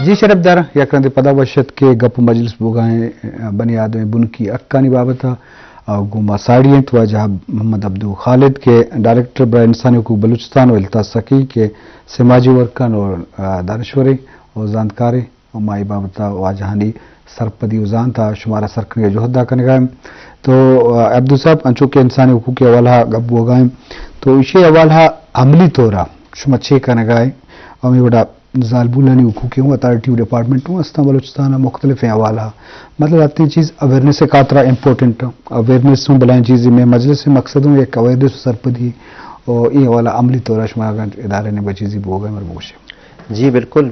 جی شرپدار، یک رندے پدا وش اتک کہ گپ ءُ مجلس بوگائیں بنی آدم بنکی حقانی بابت ءَ گوں ما ساڑی انت واجہ محمد عبدو خالد کہ ڈائریکٹر برائے انسانی حقوق بلوچستان ءُ الطاف سخی کہ سماجی ورکر ءُ دانشورے ءُ زانتکارے ءُ ما اے بابت ءَ واجہانی سرپدی ءُ زانت ءَ شمارا سر کنگ ءِ جہد ءَ کنگ ءَ ایں۔ تو عبدو صاحب، انچو کہ انسانی حقوق ءِ حوالہ ءَ گپ بوگا ایں، تو ایشی حوالہ ءَ عملی طور ءَ شما چے کنگ ءَ ایں؟ ہمے وڑا زالبولانی حقوق ءِ ہوں اتھارٹی ءُ ڈپارٹمنٹ ہوں استاں بلوچستان ءَ مختلفیں حوالہ ءَ۔ مطلب، ہرتیں چیز اویئرنس ءِ خاطر ءَ امپورٹنٹ ایں۔ اویئرنس ہوں بلائیں چیزے، مئے مجلس ءِ مقصد ہوں یک اویئرنس ءُ سرپدی ءُ اے حوالہ عملی طور ءَ شما اگاں ادارے نیمگا چیزے بوگا ایں مر بگوشے۔ جی بالکل۔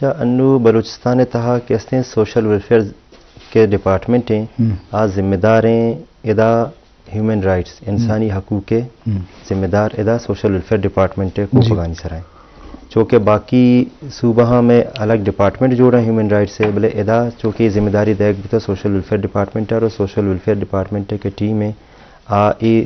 چا انو بلوچستان ءِ تہا کہ استیں سوشل ویلفیئر کہ ڈپارٹمنٹ ایں، ہم۔ آ ذمہ دار ایں ادا ہیومن رائٹس، انسانی حقوق ءِ ہم۔ ذمہ دار ادا سوشل ویلفیئر ڈپارٹمنٹ ءِ جی۔ کوپگانی سرا ایں۔ چونکہ باقی صوبہاں مئے الگ ڈپارٹمنٹ جوڑ ایں ہیومن رائٹس ءِ، بلے ادا چونکہ ذمہ داری دئیگ بوتا سوشل ویلفیئر ڈپارٹمنٹ ءَ، اور سوشل ویلفیئر ڈپارٹمنٹ ءِ کہ ٹیم ایں، آ اے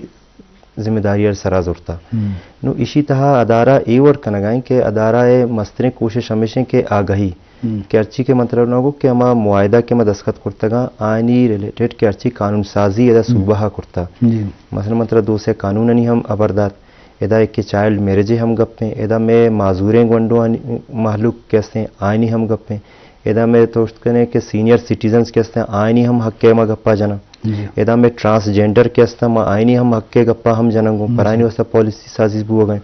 ذمہ داری ءَ سرا زرتا۔ ہم۔ نو ایشی تہا ادارہ اے وڑ کنگا ایں کہ ادارہ ءِ مستریں کوشش ہمیش ایں کہ آگہی ہم۔ کہ ہرچی کہ من ترا نہ گو کہ ہما معاہدہ کہ ما دستخط کرتگاں، آئینی ریلیٹڈ کہ ہرچی قانون سازی ادا ہم۔ صوبہ ءَ کرتا۔ جی۔ مثلاً من ترا دو سے قانونانی ہم ہبر دات، ادا ایک کہ چائلڈ میرج ءِ ہم گپ ایں، ادا مئے معذوریں گونڈوانی مہلوک کہ استیں آئینی ہم گپ ایں، ادا مئے توشت کنے کہ سینئر سٹیزنز کہ استیں آئینی ہم حق ءِ ما گپا جناں۔ جی۔ ادا مئے ٹرانسجینڈر کہ استاں، ما آئینی ہم حق ءِ گپا ہم جناں گوں، جی۔ پر آئینی واسطہ پالیسی سازی بوگا ایں۔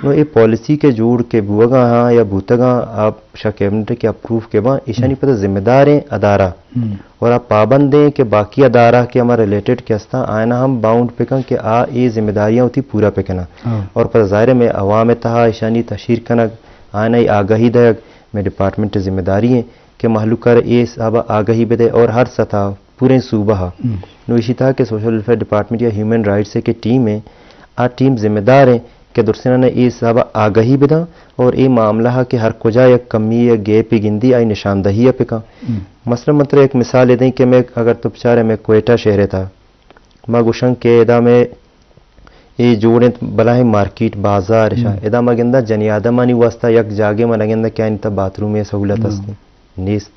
نو اے پالیسی کہ جوڑ کہ بوگا ہاں یا بوتگاں، آ شا کیبنٹ کہ اپروو کہ باں، ایشانی ہم۔ پدا ذمہ دار ایں ادارہ۔ ہم۔ اور آ پابند ایں کہ باقی ادارہ کہ ہما ریلیٹڈ کہ استاں، آئینا ہم باؤنڈ پکن کہ آ اے ذمہ داریاں وتی پورا پکناں۔ ہاں۔ اور پدا ظاہر ایں مئے عوام ءِ تہا ایشانی تشہیر کنگ، آئینا اے آگہی دئیگ، مئے ڈپارٹمنٹ ءِ ذمہ داری ایں کہ مہلوک ءَ را اے حساب ءَ آگہی بدے اور ہر سطح پوریں صوبہ ءَ۔ ہم۔ نو ایشی تہا کہ سوشل ویلفیئر ڈپارٹمنٹ یا ہیومن رائٹس ءِ کہ ٹیم ایں، آ ٹیم ذمہ دار ایں کہ درستاں ءَ اے حساب ءَ آگہی بداں اور اے معاملہ ءَ کہ ہر کجا یک کمی یا گیپے گندی آئی نشاندہی ءَ پکاں۔ ہم۔ مثلاً من ترا یک مثالے دئیں کہ مئے اگر تو بچارے مئے کوئٹہ شہر ءِ تہا ما گوشاں کہ ادا مئے اے جوڑ انت بلاہیں مارکیٹ، بازار اشا۔ ہم۔ ادا ما گنداں جنی آدمانی واسطہ یک جاگے ما نہ گنداں کہ آئینی تہا باتھ روم ءِ سہولت ہم۔ ہستیں؟ نیست۔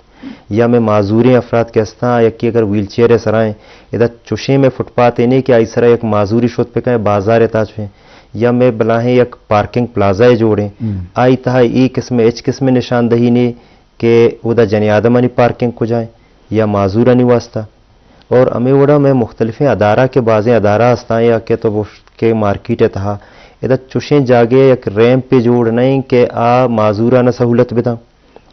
یا مئے معذوریں افراد کہ ہستاں، یکے اگر ویل چیئر ءِ سرا ایں، ادا چوشیں مئے فٹ پاتھے نے کہ آئی سرا یک معذورے شت بکن، بازار ءِ تہا چوشیں۔ یا مئے بلاہیں یک پارکنگ پلازہ ءِ جوڑ ایں، ہم۔ آئی تہا اے قسم ءِ ہچ قسم ءِ نشاندہی نے کہ اودا جنی آدمانی پارکنگ کجا ایں یا معذورانی واسطہ۔ اور ہمے وڑا مئے مختلفیں ادارہ کہ بازیں ادارہ ہستاں یا کہ تو گوشت کہ مارکیٹ ءِ تہا ادا چوشیں جاگہے یک ریمپے جوڑ نہ ایں کہ آ معذوراں ءَ سہولت بداں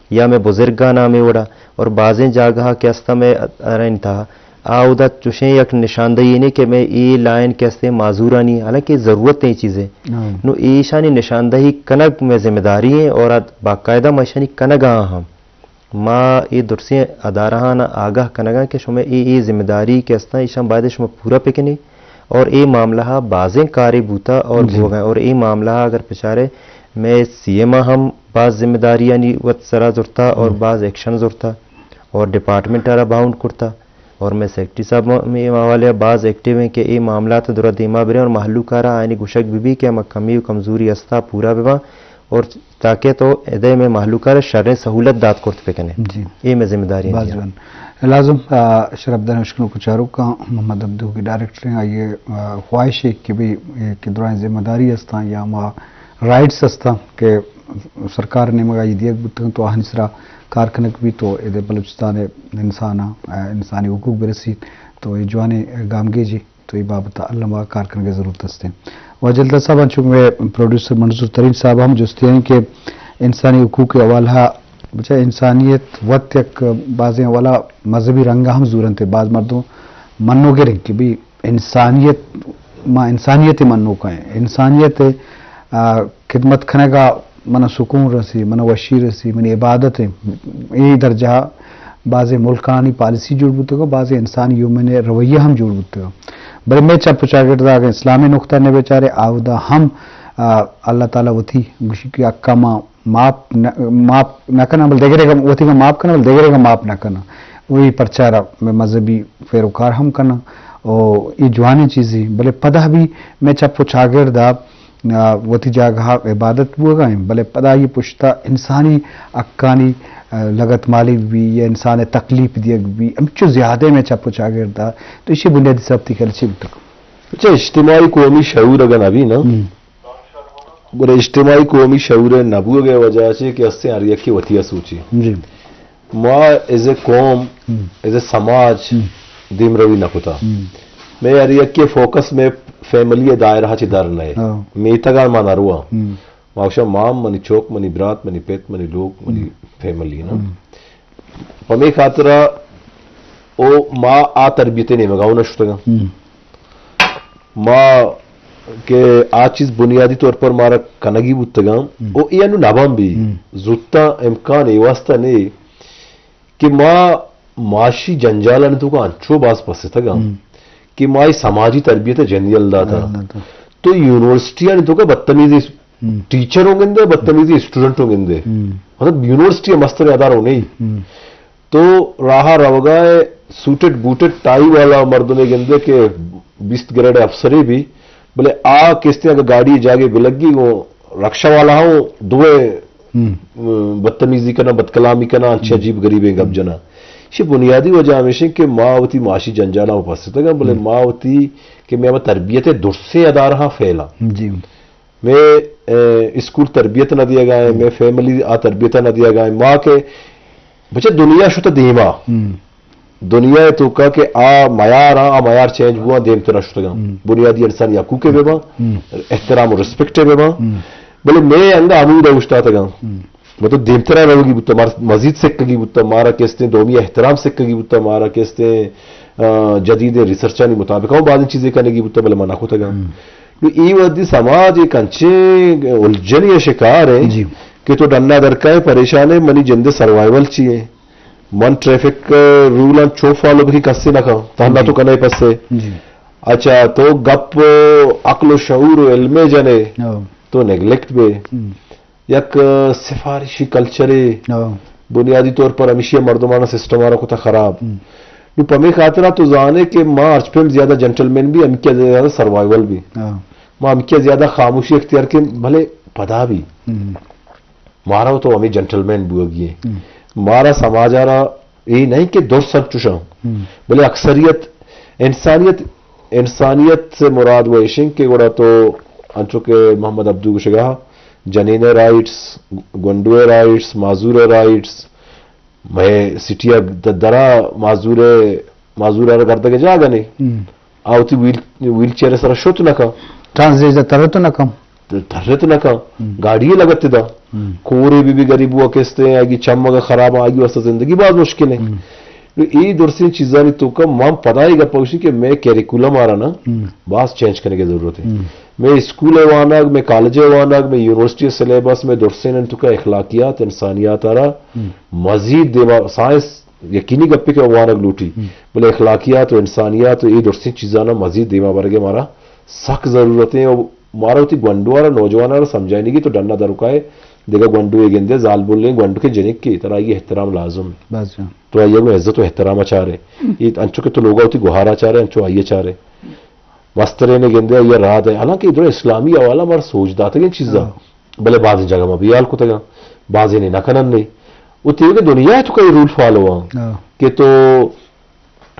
یا مئے بزرگاں ءَ ہمے وڑا۔ اور بازیں جاگہ کہ ہستاں مئے ارین تہا آ اودا چوشیں یک نشاندہی نے کہ مئے اے لائن کہ ہستیں معذورانی، حالانکہ ضرورت ایں چیزے۔ ہاں۔ نو ایشانی نشاندہی کنگ مئے ذمہ داری ایں اور آ باقاعدہ ما ایشانی کنگا ہم۔ ما اے درسیں ادارہاں آگاہ کنگا کہ شمئے اے، اے ذمہ داری کہ ہستاں، ایشاں باید شما پورا بکنے۔ اور اے معاملہ ءَ بازیں کارے بوتا اور جی۔ بوگا ایں۔ اور اے معاملہ ءَ اگر بچارے، مئے سی ایم ءَ ہم باز ذمہ داریانی وت سرا زرتا اور ہم۔ باز ایکشن زرتا اور ڈپارٹمنٹ ءَ را باؤنڈ کرتا۔ اور مئے سیکرٹری صاحب ہم اے حوالے ءَ باز ایکٹیو ایں کہ اے معاملات درا دیما بریں اور مہلوک ءَ را آئینی گوشگ بہ بی کہ ہما کمی و کمزوری ہستا پورا بہ باں اور تاکہ تو ادے مئے مہلوک ءَ را شریں سہولت دات کرت بہ کنے۔ جی۔ اے مئے ذمہ داری ایں۔ باز جوان۔ لازم، آ، شرپدار اشکنوک و چاروکاں، محمد عبدو کہ ڈائریکٹر ایں، آئی ءِ، آ، خواہش ایں کہ بھئی، اے کہ درائیں ذمہ داری ہستاں یا ہما رائٹس ہستاں کہ سرکار ءِ نیمگا آئی دیگ بوتگ انت تو آہانی سرا کار کنگ بیت تو ادے بلوچستان ءِ انساناں، آ، انسانی حقوق برسیت تو اے جوانیں گامگیجے۔ تو اے بابت ءَ الما کار کنگ ءِ ضرورت است انت۔ واجہ الطاف صاحب، انچو کہ مئے پروڈیوسر منظور ترین صاحب ہم جست ءَ ایں کہ انسانی حقوق ءِ حوالہ ءَ، بچا انسانیت وت یک بازیں حوالہ مذہبی رنگ ءَ ہم زورنت، باز مردم منوگر انت کہ بھئی انسانیت، ما انسانیت ءِ منوک ایں، انسانیت ءِ، آ، خدمت کنگ ءَ من ءَ سکون رسی، من ءَ وشی رسی، منی عبادت ایں۔ اے درجہ ءَ بازیں ملکانی پالیسی جوڑ بوتگ ءُ بازیں انسانی ہیومن رویہ ہم جوڑ بوتگ۔ بلے مئے چپ ءُ چاگرد ءَ اگاں اسلامی نقطہ نہ بچارے، آودا ہم، آ، اللہ تعالی وتی گوشی کہ حقا ما معاف نہ، معاف نہ کناں، بلے دگرے وتی کا معاف کناں، بلے دگرے کا معاف نہ کناں۔ وہی پرچارا مئے مذہبی پیروکار ہم کناں۔ او اے جوانیں چیزے، بلے پدا بھی مئے چپ ءُ چاگرد ءَ آ، وتی جاگہ ءَ عبادت بوگا ایں، بلے پدا آئی پشتا انسانی حقانی، لگت مالی بی یا انسان ء تکلیف دیگ بی، ہمچو زیادہ میں چپ و چاگرد ء، تو ایشی بنیادی سبب تئی خیال چی بوتگ؟ اچھا، اجتماعی قومی شعور اگاں نہ بی نا، ہم۔ گڑا اجتماعی قومی شعور ء نہ بوگ ء وجہ چے کہ استیں ہر یکے وتی ء سوچی۔ جی۔ ما ایز اے قوم، ہم۔ ایز اے سماج ہم۔ دیمروی نہ کتا۔ ہم۔ میں ہر یکے فوکس میں فیملی ء دائرہ چہ در نئے۔ ہاں۔ میتگان ما نہ رواں۔ ہم۔ ما گوشاں مام، منی چوک، منی برات، منی پت، منی لوگ، منی ہم۔ فیملی نا۔ ہم۔ پمے خاطرا او ما آ تربیت نیمگا نہ شتگاں۔ ہم۔ ما کہ آ چیز بنیادی طور پر مارا کنگی بوتگاں، ہم۔ او اے انو نبان بی، ہم۔ زوتا امکان اے واسطہ نے کہ ما معاشی جنجالانی توکا انچو باز پستگاں، ہم۔ کہ ما اے سماجی تربیت جندی یل داتا۔ یل داتا۔ تو یونیورسٹی آنی توکا بدتمیزی ہم۔ ٹیچر ہوں گندے، بدتمیزی اسٹوڈنٹ ہوں گندے۔ ہم۔ مطلب یونیورسٹی مستر ادارہ نہیں۔ ہم۔ تو راہ روگا ہے، سوٹڈ بوٹڈ ٹائی والا مردمے گندے کہ بیست گریڈ افسرے بھی، بلے آ کستے اگر گاڑی جاگے بلگی، وہ رکشہ والا ہوں، دوئے، ہم۔ م، بدتمیزی کنا، بدکلامی کنا، انچے ہم۔ عجیب غریبیں گپ ہم۔ جنا۔ شی بنیادی وجہ ہمیشہ کہ ما وتی معاشی جنجالا و پستگا، بلے ہم۔ ما وتی کہ میں تربیت درسیں ادارہ فیلا۔ جی۔ میں، اے، اسکول تربیت نہ دیگا ہے، ہم۔ میں فیملی آ تربیت نہ دیگا ہے۔ ما کہ بچہ دنیا شتہ دیما۔ ہم۔ دنیا توکا کہ آ معیار آ، آ معیار چینج بوا، دیمترا شتگا۔ ہم۔ بنیادی انسانی حقوق بے با، ہم۔ احترام و ریسپیکٹ بے با۔ ہم۔ بلے میں انگا ہمود اوشتاتگا۔ ہم۔ مطلب دیمترا روگی بوتا، مار مزید سکگی بوتا، مارا کستیں دومی احترام سکگی بوتا، مارا کستیں، آ، جدید ریسرچانی مطابق ہوں بعض چیزیں کنگی بوتا، بلے ما نہ کتگا۔ ہم۔ نو ای وھدی سماج ایک انچیں الجھنی شکار ہے جی۔ کہ تو ڈنا درکائے پریشان ہے، منی جند سروائیول چی ہے، من ٹریفک رولان چو فالو بکی کسی نہ کن، تہنا جی۔ تو کنے پسے۔ جی۔ اچھا، تو گپ عقل و شعور و علم جنے، ہاں۔ تو نیگلیکٹ بے۔ ہم۔ یک، آ، سفارشی کلچرے ہاں۔ بنیادی طور پر ہمیشی مردمانہ سسٹم آرا کتا خراب۔ ہم۔ نو پمے خاطرا تو زانے کہ ما ہرچ پیم زیادہ جنٹلمین بھی، ہمکیا زیادہ سروائیول بھی۔ ہاں۔ ما ہمکیا زیادہ خاموشی اختیار کے بھلے پدا بھی۔ ہم۔ مارا تو ہمیں جنٹلمین بوگی ہے۔ ہم۔ مارا سماجارا اے نہیں کہ درست انچوشاں، ہم۔ بلے اکثریت انسانیت، انسانیت سے مراد وہ ایشن کہ گڑا تو انچو کہ محمد عبدو گشگا جنین رائٹس، گونڈو رائٹس، معذور رائٹس، میں سٹی ء د-، درا معذور، معذور ء گردگ جاگہ نے۔ ہم۔ آ وتی ویل، ویل چیئر سرا شت نہ کن۔ ٹرانزیٹ ترت نہ کن۔ ترت نہ کن۔ ہم۔ گاڑی لگت دا۔ ہم۔ کورے بی بی غریب ہوا کستے ہیں، آگی چم اگر خراب آگی واسطہ زندگی باز مشکل ہے۔ ہم۔ نو اے درسیں چیزانی توکا ما پدا اے گپ گوشی کہ میں کیریکولم آرا نا ہم۔ باز چینج کرنے کی ضرورت ہے۔ ہم۔ میں اسکول وانگ، میں کالج وانگ، میں یونیورسٹی سلیبس، میں درسیں توکا اخلاقیات، انسانیات آرا ہم۔ مزید دیما سائنس یقینی گپے کہ وانگ لوٹی، ہم۔ بلے اخلاقیات و انسانیات و اے درسیں چیزانا مزید دیما برگے مارا سک ضرورت ہے۔ و مارا وتی گونڈوارا نوجوانارا سمجھائینگی تو ڈنا درکائے، دگہ گونڈوے گندے، زالبولیں گونڈکے جنکے، ترا آئی احترام لازم ہے۔ بس جان۔ تو آئی گوں عزت و احترام چارے۔ اے انچو کہ تو لوگا وتی گوہارا چارے، انچو آئی چارے۔ مسترین گندے آئی راہ دے۔ حالانکہ ادھر اسلامی حوالہ مارا سوچ داتگیں چیزا۔ ہاں۔ بلے بعض جگہ ما بیال کتگاں، بعض نے نہ کنن نے۔ و تیوگے دنیا تو کئی رول فالو ہاں ہاں۔ کہ تو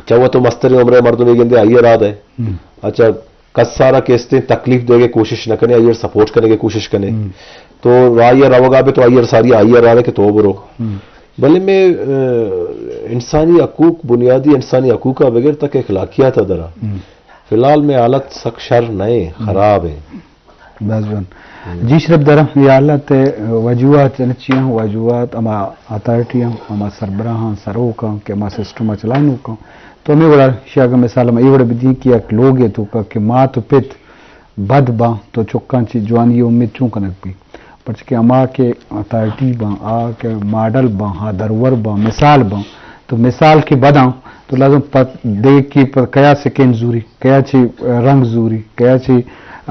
چاہو تو مستری عمرے مردمے گندے آئی راہ دے۔ ہم۔ اچھا، کس سارا کیستے تکلیف دے کے کوشش نہ کنے، آئی سپورٹ کرنے کے کوشش کنے۔ ہم۔ تو راہ روگا بے تو آئی ساری آئی راہ دے کہ تو برو۔ ہم۔ بلے میں، آ، انسانی حقوق، بنیادی انسانی حقوق کا بغیر تک اخلاقیات درا۔ ہم۔ فی الحال میں حالت سک شر نئے، ہم۔ خراب ہے۔ بس بن۔ ہم۔ جی شرپ درم، اے حالت ء وجوہات چنچی آں؟ وجوہات ہما اتھارٹی آں، ہما سربراہاں، سروکاں کہ ہما سسٹم ء چلائینوکاں۔ تو ہمے وڑا شی اگاں مثال ہم اے وڑا بدیں کہ یک لوگے توکا کہ مات و پت بد باں تو چکاں چہ جوانی ء امید چون کنگ بی؟ پرچہ کہ ہما کہ اتھارٹی باں، آ کہ ماڈل باں، آ درور باں، مثال باں، تو مثال کہ بداں تو لازم پت دے کہ پت کیا سکین زوری، کیا چہ رنگ زوری، کیا چہ،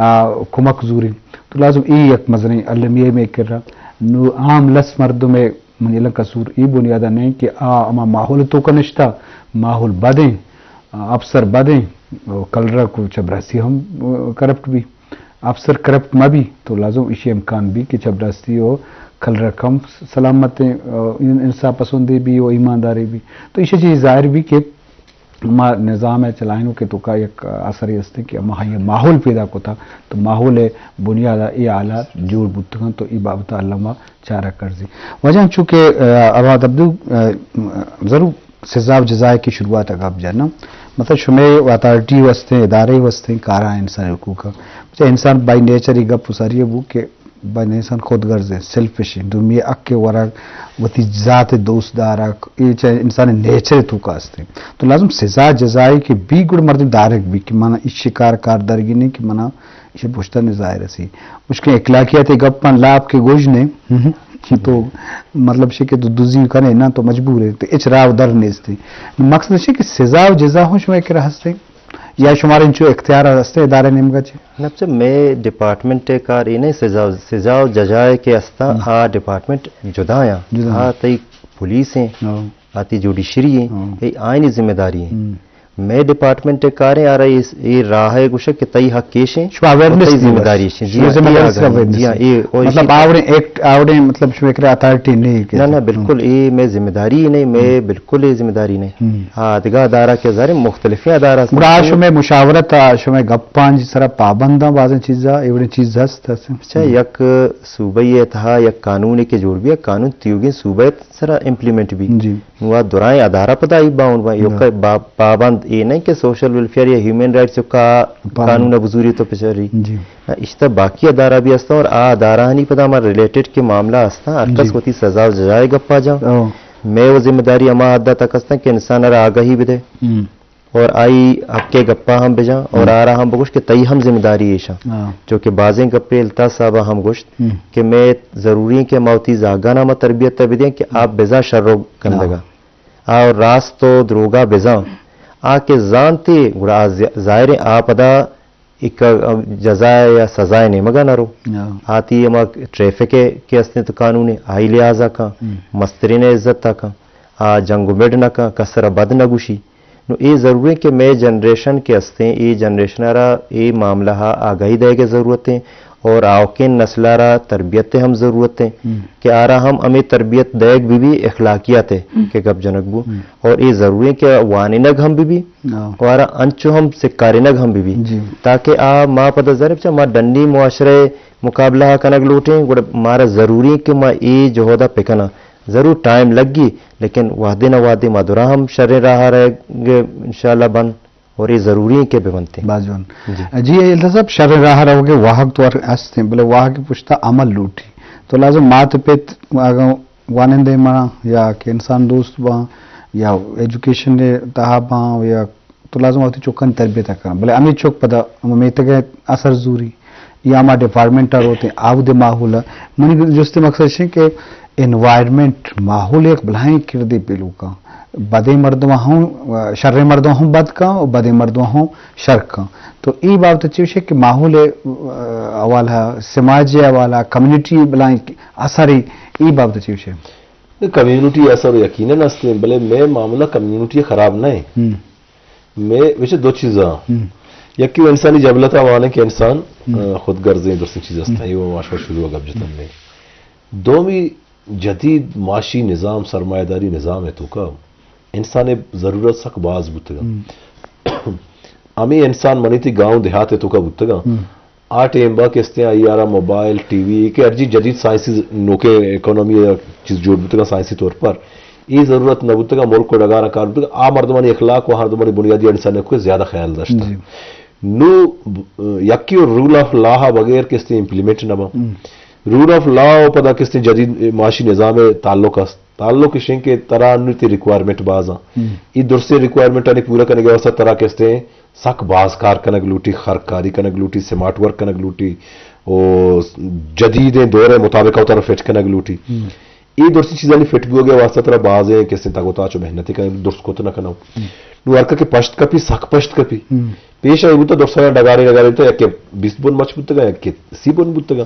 آ، کمک زوری۔ تو لازم اے یک مزنیں المیہ مئے کرا۔ نو عام لس مردم ء منی الم قصور اے بنیادا نہ انت کہ آ ہما ماحول توکا نشتہ، ماحول بدیں، آ، افسر بدیں، و کلرک و چپراسی ہم، آ، کرپٹ بی۔ افسر کرپٹ مہ بی تو لازم ایشی امکان بی کہ چپراسی و کلرک ہم سلامت ایں، آ، ان-، انصاف پسندی بی و ایمانداری بی۔ تو ایشی چیز ظاہر بی کہ ما نظام ءِ چلائینوک ءِ توکا یک اثرے ہستیں کہ ہما ہائی ماحول پیدا کتا، تو ماحول ءِ بنیاد ءَ اے حالات جوڑ بوتگاں، تو اے بابت ءَ الما چارگ کرزی۔ واجہ انچو کہ، آ، ارواح عبدو، آ، ضرور سزا و جزا ءِ کہ شروعات ءَ گپ جناں، مطلب شمئے اتھارٹی و ہستیں، ادارے و ہستیں، کاراں انسان حقوق ءَ۔ اچھا، انسان بائی نیچر ای گپ و ساری بو کہ بند انسان خود غرض ایں، سیلفش ایں، دومی ءِ حق ءِ ورگ، وتی ذات ءِ دوست دارگ، اے چہ انسان ءِ نیچر ءِ توکا است ایں۔ تو لازم سزا جزائے کہ بی گڑا مردم دارگ بی کہ من ایشی کار کاردارگی نہیں کہ منا ایشی پشتا نزائے رسی۔ مشکل اخلاقیات ءِ گپاں لاپ کہ گوش نے، تو مطلب شے کہ تو دزی کنے نا تو مجبور ہے، تو اچ راہ در نیست ایں۔ مقصد شے کہ سزا و جزا ہوں شما ایک رہا ہستے۔ یا شمارا انچو اختیار ہستیں ادارہ نیمگا چے؟ نہ، چہ مئے ڈپارٹمنٹ ءِ کار اے نہ، سزا، سزا و جزا ءِ کہ ہستاں، آ ڈپارٹمنٹ جدا آں۔ جدا آ آں۔ تئی پولیس ایں، ہاں۔ آ تئی جوڈیشری ایں، ہاں۔ اے آئینی ذمہ داری ایں۔ ہم۔ مئے ڈپارٹمنٹ ءِ کار ایں، آرا اے، اے راہ ءَ گوشگ کہ تئی حق ایش ایں، شما اویئرنس تئی ذمہ داری ایش ایں۔ جی ہاں، ذمہ داری صرف اویئرنس جی ہاں، ایں۔ اے، اور مطلب ایشی آوڑیں ایکٹ، آوڑیں مطلب شما کرا اتھارٹی نہیں کہ نہ، نہ، بالکل، اے مئے ذمہ داری نہیں، مئے بالکل اے ذمہ داری نہیں۔ ہم۔ ہاں، دگہ ادارہ کہ ظاہر ایں مختلفیں ادارہ ہستیں۔ گڑا آ شمئے مشاورت ءَ، شمئے گپاں جی سرا پابنداں بازیں چیزاں، ایوڑیں چیز ہست، ہست۔ اچھا، یک صوبہ ءِ تہا یک قانونے کہ جوڑ بی، قانون تیوگیں صوبہ ءِ سرا امپلیمنٹ بی۔ جی۔ نوں آ درائیں ادارہ پدا ای باون با، ایوکا با-، پابند اے نہیں کہ سوشل ویلفیئر یا ہیومن رائٹس ایوکا پابند۔ قانون ءَ بزوری تو پچاری۔ جی۔ نہ، اشتا باقی ادارہ بی ہستاں اور آ ادارہانی پدا ہما ریلیٹڈ کہ معاملہ ہستاں، ہر کس جی۔ وتی سزا و جزا ءِ گپا جاں۔ او۔ مئے و ذمہ داری ہما حد تک ہستاں کہ انسان ءَ را آگاہی بدے ہم۔ اور آئی حق ءِ گپا ہم بجاں اور ہم۔ آرا ہم بگوش کہ تئی ہم ذمہ داری ایشاں۔ ہاں۔ چونکہ بازیں گپے الطاف صاحب ءَ ہم گوشت ہم۔ کہ مئے ضروری ایں کہ ما وتی زاگاناں ہما تربیت ءَ بدیں کہ آ ہم۔ بزاں شر و گندگا۔ ہاں۔ آ راست و دروگا بزاں۔ آ کہ زانتے گڑا آ ز-، ظاہر ایں آ پدا ایک جزا یا سزا ءِ نیمگا نہ رو۔ ہاں۔ آ تئی ہما ٹریفک ءِ کہ ہستیں تو قانون ایں، آئی لحاظا کن، ہم۔ مسترین ءِ عزت ءَ کن، آ جنگ و مڈ نہ کن، کس ءَ را بد نہ گوشی۔ نوں اے ضروری ایں کہ مئے جنریشن کہ ہستیں، اے جنریشن ءَ را اے معاملہ ءَ آگاہی دئیگ ءِ ضرورت ایں اور آؤکیں نسل ءَ را تربیت ءِ ہم ضرورت ایں ہم۔ کہ آرا ہم ہمے تربیت دئیگ بہ بی اخلاقیات ءِ ہم۔ کہ گپ جنگ بو ہم۔ اور اے ضروری ایں کہ وانینگ ہم بہ بی ہاں۔ اور انچو ہم سکارینگ ہم بہ بی جی۔ تاکہ آ ما پدا ظاہر ایں چہ ما ڈنی معاشرہ ءِ مقابلہ ءَ کنگ لوٹیں، گڑا مارا ضروری ایں کہ ما اے جہد ءَ پکناں۔ ضرور ٹائم لگی، لیکن وہدے نہ وہدے ما درا ہم شریں راہ ءَ رہگ انشاءاللہ بنت اور اے ضروری ایں کہ بہ بنتیں۔ باز جوان۔ جی۔ جی، الطاف صاحب، شریں راہ ءَ روگ ءِ واہگ تو ہر ہستیں، بلے واہگ ءِ پشتا عمل لوٹی۔ تو لازم مات پت اگاں وانندہ ماں یا کہ انسان دوست باں یا ایجوکیشن ءِ تہا باں یا تو لازم وتی چکانی تربیت ءَ کن۔ بلے ہمے چک پدا ہمے میتگ ءِ اثر زوری یا ہما ڈپارٹمنٹ ءَ روت ایں، آ وھدے ماحول ءَ۔ منی جست ءِ مقصد اش ایں کہ انوائرمنٹ، ماحول یک بلاہیں کردے پیلو کن۔ بدیں مردم ہم، شریں مردم ہم بد کن و بدیں مردم ہم شر کن۔ تو اے بابت چی گوشے کہ ماحول ءِ، آ، حوالہ، سماج ءِ حوالہ، کمیونٹی بلاہیں اثر اے، اے بابت چی گوشے؟ کمیونٹی اثر یقیناً ہستیں، بلے مئے معاملہ کمیونٹی خراب نہ ایں۔ ہم۔ مئے وچ دو چیزاں۔ ہم۔ یکی انسانی جبلت ءَ وانیں کہ انسان، ہم۔ آ، خود غرضیں درستیں چیز ہستاں، ہم۔ اے ما شما شروع ءَ گپ جتگ ہم۔ دومی جدید معاشی نظام، سرمایہ داری نظام ءِ توکا انسان ءِ ضرورت سک باز بوتگ۔ ہم۔ ہمے انسان منی تئی گاؤں دیہات ءِ توکا بوتگاں۔ ہم۔ آ ٹیم با کہ استیں آئی ءَ را موبائل، ٹی وی کہ ہرچی جدید سائنسی نوکیں اکانومی یا چیز جوڑ بوتگاں سائنسی طور پر، اے ضرورت نہ بوتگاں، ملک و ڈگاراں کار بوتگاں، آ مردمانی اخلاق و ہر مردمانی بنیادی انسانی حقوق ءَ زیادہ خیال داشتگ۔ جی۔ نوں یکی و رول آف لا ءَ بغیر کہ استیں امپلیمنٹ نہ باں۔ ہم۔ رول آف لا و پدا کہ استیں جدید معاشی نظام ءِ تعلق است۔ تعلق اش انت کہ ترا انوں تئی ریکوائرمنٹ باز آں۔ ہم۔ اے درستیں ریکوائرمنٹانی پورا کنگ ءِ واستہ ترا کہ استیں سک باز کار کنگ لوٹی، خرکاری کنگ لوٹی، سمارٹ ورک کنگ لوٹی، او جدیدیں دور ءِ مطابق ءَ ترا فٹ کنگ لوٹی۔ ہم۔ اے درستیں چیزانی فٹ بوگ ءِ واستہ ترا بازیں کہ استیں تگ و تاچ و محنت کنگ، درست کت نہ کناں۔ ہم۔ نوں ہر کہ پشت کپی، سک پشت کپی۔ ہم۔ پیش ءَ اے بوتا درستاں ڈگارے ڈگارے بوتا، یکے بیست بن مچ بوتگاں، یکے سی بن بوتگاں۔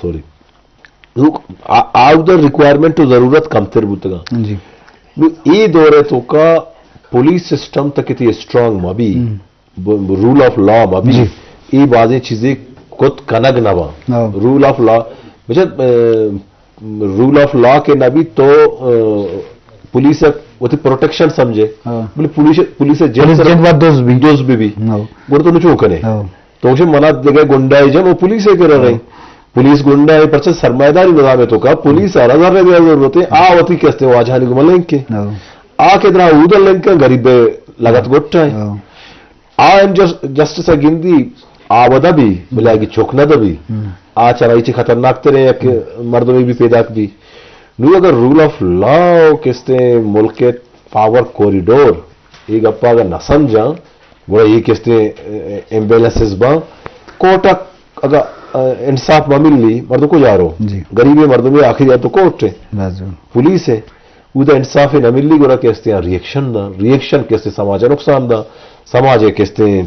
سوری۔ نوں آ-، آ اودا ریکوائرمنٹ و ضرورت کمتر بوتگاں۔ جی۔ نوں اے دور ءِ توکا پولیس سسٹم تک تی اسٹرانگ مہ بی، ہم۔ ب-، رول آف لا مہ بی، جی۔ اے بازیں چیزے کت کنگ نہ باں۔ ہاں۔ رول آف لا، بچہ، رول آف لا کہ نہ بیت تو، آ، پولیس ءَ وتی پروٹیکشن سمجھے۔ ہاں۔ بلے پولیس، پولیس ءِ جند پولیس سر جند وار دز بی۔ دز بی بی۔ ہاں۔ گڑا تو نو چون کنے؟ ہاں۔ تو گوشے منا دگہ گنڈائی جن، وہ پولیس ءِ کرا رہی۔ ہاں۔ پولیس گنڈا ہے، پرچہ سرمایہ داری نظام ہے تو کا، پولیس آ رہا ذرہ دیا ضرورت ہے، آ وتی کستے واجہانی گما لنک ہے۔ ہاں۔ آ کہ درا اود لنک ہے، غریب لگت ہاں۔ گٹا ہے۔ ہاں۔ آ انجس-، جسٹس ءَ گندی، آ ودا بی، بلے آگی چک نہ دبی۔ ہم۔ آ چرائی چی خطرناک تریں یک مردمے بی پیداک بی۔ نو اگر رول آف لا و کستیں ملک ءِ پاور کوریڈور، اے گپا اگر نہ سمجھاں، گڑا اے کستیں، اے، امبیلنسز باں۔ کورٹ ءَ اگر، اے، انصاف مہ ملی، مردم کجا رو؟ جی۔ غریبیں مردمے آخری تو کورٹ ہے۔ لازم۔ پولیس ہے۔ اودا انصاف نہ ملی، گڑا کہ استیں ری ایکشن دا، ری ایکشن کہ استیں سماج ءَ نقصان دا، سماج ءِ کہ استیں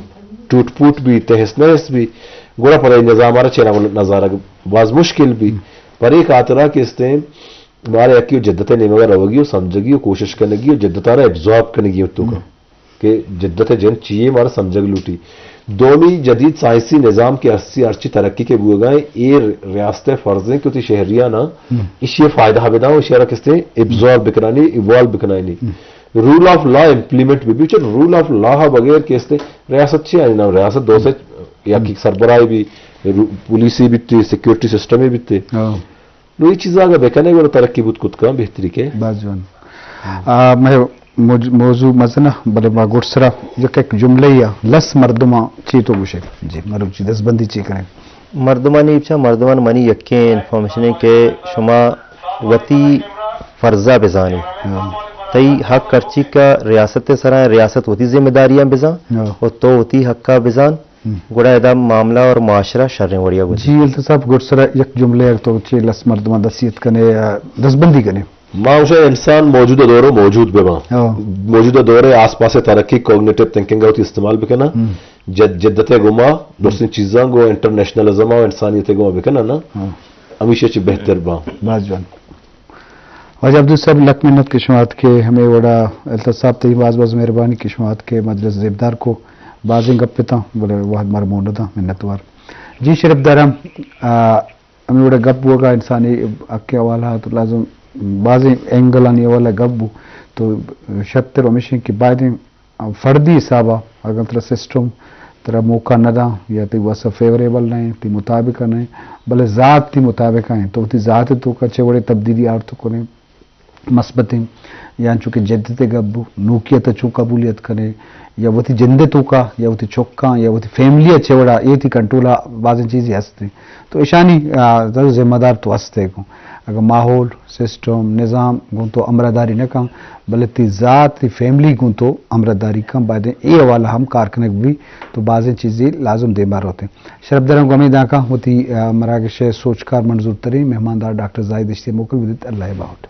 ٹوٹ پوٹ بی، تہس نہس بی، گڑا پدا اے نظام ءَ را چینا نظارگ باز مشکل بی۔ ہم۔ پر اے خاطرا کہ استیں مارا یکی و جدت ءِ نیمگا روگی و سمجھگی و کوشش کنگی و جدت ءَ را ابزارب کنگی و تو کا۔ ہم۔ کہ جدت ءِ جند چی اے مارا سمجھگ لوٹی۔ دومی، جدید سائنسی نظام کہ ہستی ہرچی ترقی کہ بوگا ایں، اے ریاست ءِ فرض ایں کہ وتی شہریانا ہم۔ ایشی ءِ فائدہ بداں و ایشی ءَ را کستے ابزارب بکنانی، ایوالو بکنانی۔ ہم۔ رول آف لا امپلیمنٹ بی، بی چہ رول آف لا بغیر کستے ریاست چی آنی نام؟ ریاست دو سے ہم۔ یکی سربراہی بی، رو-، پولیسی بیتے، سیکیورٹی سسٹم بیتے۔ ہاں۔ نو اے چیزا اگہ بکنے گڑا ترقی بوت کت کن بہتری کے۔ باز جوان۔ آ، مئے موج-، موضوع مزن ءَ، بلے ما گڈسرا یک، یک جملہ یا لس مردماں چی تو گوشے؟ جی، مروچی دستبندی چی کریں؟ مردمانی بچا، مردمان منی یکیں انفارمیشن ہے کہ شما وتی فرضا بزانی۔ ہاں۔ تئی حق ہرچی کا ریاست سرا، ریاست وتی ذمہ داریاں بزان ہاں۔ و تو وتی حقا بزان۔ ہم۔ گڑا ادا معاملہ اور معاشرہ شریں وڑیا گزری۔ جی، الطاف صاحب، گڈسرا یک جملہ یک تو چے لس مردماں دسیت کنے، آ، دستبندی کنے۔ ما گوشاں انسان موجودہ دور موجود بباں۔ ہاں۔ موجودہ دور آس پاس ترقی، کوگنیٹو تھنکنگ وتی استعمال بکناں۔ ہم۔ جد-، جدت گما، ہم۔ درستیں چیزاں گو انٹرنیشنلزم و انسانیت گما بکناں نا۔ ہاں۔ ہمیشہ چی بہتر باں۔ باز جوان۔ واجہ عبدالصبر، لک منت کہ شما اتکے ہمے وڑا۔ الطاف صاحب، تئی باز باز مہربانی کہ شما اتکے مجلس زیبدار کو۔ بازیں گپ اتاں، بلے وہد مارا مون نداں، منتوار۔ جی شرف دارم، آ، ہمے وڑا گپ بوگا انسانی حق حوالہ تو لازم بازیں اینگلانی حوالہ گپ بو تو شرتر ہمیش کہ بایدیں فردی حسابا اگاں ترا سسٹم ترا موقع نہ داں یا تئی واسطہ فیوریبل نہ ایں، تئی مطابق نہ ایں، بلے ذات تئی مطابق ایں، تو وتی ذات توکا چہ وڑے تبدیلی آرت کنے، مثبتیں یا انچو کہ جدت گپ بو، نوکیت چون قبولیت کنے یا وتی جند توکا یا وتی چکاں یا وتی فیملی چہ وڑا اے تئی کنٹرولا بازیں چیزے ہستیں۔ تو اشانی، آ، ذمہ دار تو ہستے گوں۔ اگاں ماحول، سسٹم، نظام گوں تو ہمراہداری نہ کن، بلے تئی ذات، تئی فیملی گوں تو ہمراہداری کن، بایدیں اے حوالہ ہم کار کنگ بی، تو بازیں چیزے لازم دیما روتیں۔ شرف دارم گوں ہمے دانکاں وتی، آ، مراگش ءِ سوچکار منظور تریں مہماندار ڈاکٹر زاہد اشتی موکل بدیت۔ اللہ باہوٹ۔